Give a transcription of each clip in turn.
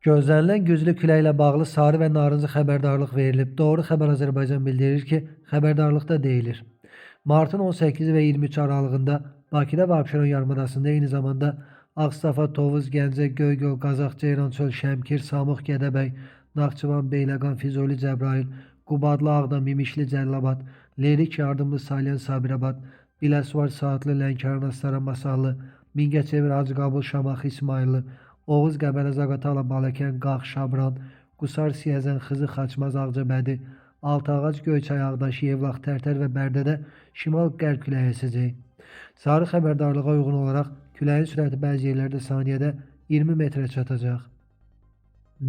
Gözlənilən güclü küləklə bağlı sarı və narıncı xəbərdarlıq verilib. Doğru Xəbər Azərbaycan bildirir ki, xəbərdarlıqda deyilir: Martın 18 və 23 aralığında Bakıda və Abşeron yarımadasında, eyni zamanda Ağstafa, Tovuz, Gəncə, Göygöl, Qazax, Ceyrançöl, Şəmkir, Samux, Gədəbəy, Naxçıvan, Beyləqan, Füzuli, Cəbrayıl, Qubadlı, Ağdam, İmişli, Cəlilabad, Lerik, Yardımlı, Salyan, Sabirabad, Biləsuvar, Saatlı, Lənkəran, Astara, Masallı, Mingəçevir, Hacıqabul, Şamaxı, İsmayıllı, Oğuz, Qəbələ, Zaqatala, Balakən, Qax, Şabran, Qusar, Siyəzən, Xızı, Xaçmaz, Ağcabədi, Altıağac, Göyçay, Ağdaş, Yevlax, Tərtər və Bərdədə şimal-qərb küləyi əsəcək. Sarı xəbərdarlığa uyğun olaraq küləyin sürəti bəzi yerlərdə saniyədə 20 metrə çatacaq.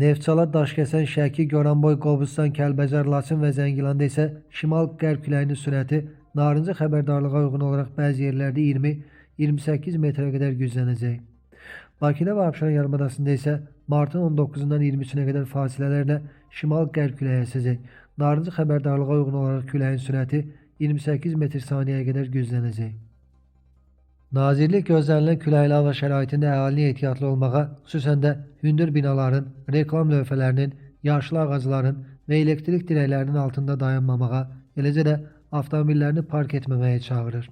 Neftçala, Daşkəsən, Şəki, Goranboy, Qobustan, Kəlbəcər, Laçın və Zəngilanda isə şimal-qərb küləyinin sürəti narıncı xəbərdarlığa uyğun olaraq bəzi yerlərdə 20-28 metrə qədər güclənəcək. Bakıda və Abşeron yarımadasında isə martın 19-dan 23-nə qədər fasilələrlə şimal-qərb küləyi əsəcək. Narıncı xəbərdarlığa uyğun olaraq küləyin sürəti 28 metr saniyəyə qədər güclənəcək. Nazirlik gözlənilən küləkli hava şəraitində əhalini ehtiyatlı olmağa, xüsusən də hündür binaların, reklam lövhələrinin, yaşlı ağacların və elektrik dirəklərinin altında dayanmamağa, eləcə də avtomobillərini park etməməyə çağırır.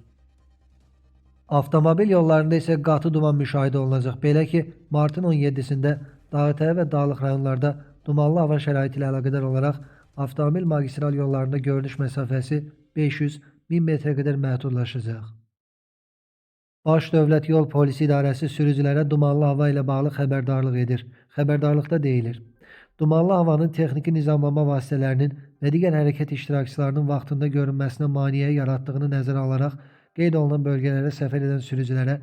Avtomobil yollarında isə qatı duman müşahidə olunacaq. Belə ki, martın 17-sində dağətəyi və dağlıq rayonlarda dumanlı hava şəraiti ilə əlaqədar olaraq avtomobil magistral yollarında görünüş məsafəsi 500-1000 metrə qədər məhdudlaşacaq. Baş Dövlət Yol Polisi İdarəsi sürücülərə dumanlı hava ilə bağlı xəbərdarlıq edir. Xəbərdarlıqda deyilir: dumanlı havanın texniki nizamlama vasitələrinin və digər hərəkət iştirakçılarının vaxtında görünməsinə maneə yaratdığını nəzərə alaraq qeyd olunan bölgələrə səfər edən sürücülərə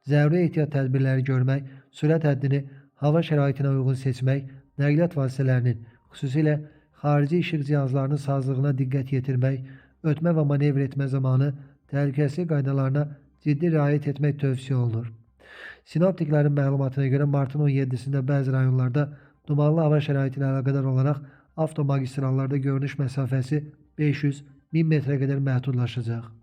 zəruri ehtiyat tədbirləri görmək, sürət həddini hava şəraitinə uyğun seçmək, nəqliyyat vasitələrinin, xüsusilə xarici işıq cihazlarının sazlığına diqqət yetirmək, ötmə və manevr etmə zamanı təhlükəsizlik qaydalarına ciddi riayət etmək tövsiyə olunur. Sinoptiklərin məlumatına görə martın 17-sində bəzi rayonlarda dumanlı hava şəraiti ilə əlaqədar olaraq avtomagistrallarda görünüş məsafəsi 500-1000 metrə qədər məhdudlaşacaq.